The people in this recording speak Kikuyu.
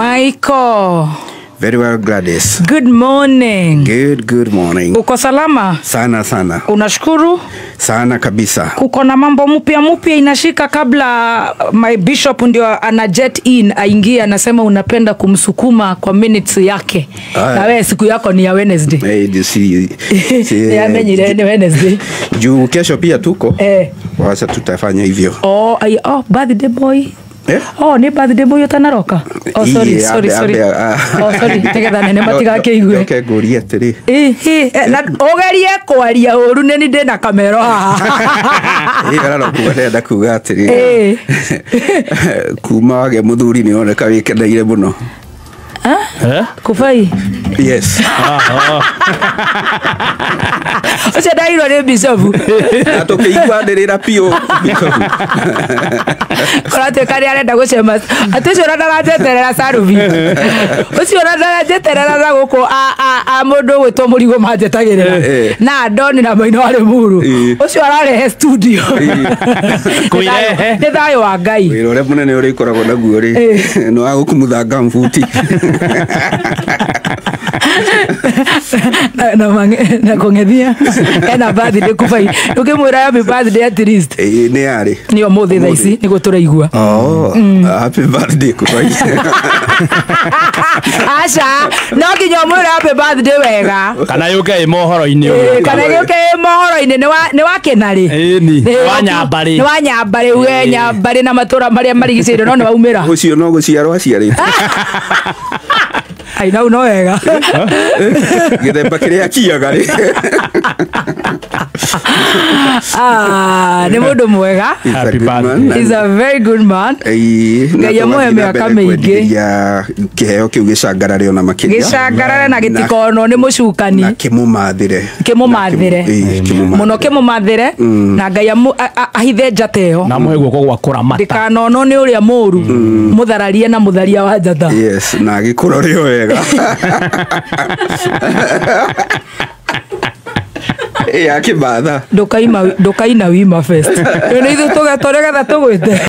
Michael. Very well, Gladys. Good morning. Good morning. Uko salama? Sana sana. Unashukuru? Sana kabisa. Kuko na mambo mpya inashika kabla my bishop ndio ana jet in aingie, anasema unapenda kumsukuma kwa minutes yake. Na wewe siku yako ni ya Wednesday. Hey, si ya menyire ni Wednesday. Juu kesho pia tuko. Wacha tutafanya hivyo. Oh, birthday boy. Eh? Oh, ni birthday boy utanaroka. Oh, sorry, sorry, sorry. Oh, sorry. Tegetha nene matigake igue. Okay, ngurie atiri. Na ugerie kwaria uru ni ndina kamera haha. Ara kuga ndenda kuga atiri. Kuma wage muthuri ni oneka wikeneire muno. Eh? Kufai? Yes. Ucio ndairwo ni bishop. Na tukiiguanĩrĩra biũ bishop. Kũratuĩka nĩ arenda gũcema. Atĩ ũcio ona ndaranjeterera Sarubi. Ũcio ona ndaranjeterera na gũkũ a mũndũ ũgwĩtwo Mũrigo manjetagĩrĩra. Na Ndoni na Maina wa Limuru. Ũcio ararehe studio. Kũirehe. Nĩ thayũ wa Ngai. Wĩra ũrĩa mũnene ũrĩa ikoragwo naguo rĩ, nĩ wa gũkumutha ngambuti. Na kũng'ethia ena birthday Kubai ukimwĩra happy birthday at least nĩ yarĩ nĩ ũmũthĩ thaa ici nĩguo tũraigua. Oh, happy birthday Kubai. Aca no nginya ũmwĩre happy birthday wega kana yũke ĩ mohoro-inĩ ũguo. Kana yũke ĩ mohoro-inĩ nĩ wa kĩnarĩ. Ĩni wa Nyambarĩ. Nĩ wa Nyambarĩ uge Nyambarĩ na matũra marĩa marigicĩirio no nĩ waumĩra. Ũcio no gũciarwo aciarĩtwo. Ai no wega. Gĩthemba kĩrĩa kiaga rĩ. Ah, ni mũndũ mwega. Happy birthday. He's a very good man. Ngai amũhe mĩaka mĩingĩ. Kĩheo kĩu gĩcangarare ona makĩria. Gĩcangarare na gĩtikonwo nĩ mũcukani. Na kĩmũmathĩre. Kĩmũmathĩre. Mũno kĩmũmathĩre na Ngai ahithe njata ĩyo. Na amũhe guoko gwa kũramata. Ndĩkanonwo nĩ ũrĩa mũru. Mũthararie na mũtharia wa njata. Yes, na agĩkũrore wega. Ya kibatha. Ndukaina wima fest. Nĩ ithuĩ tũgetwo nĩgetha tũgwĩte.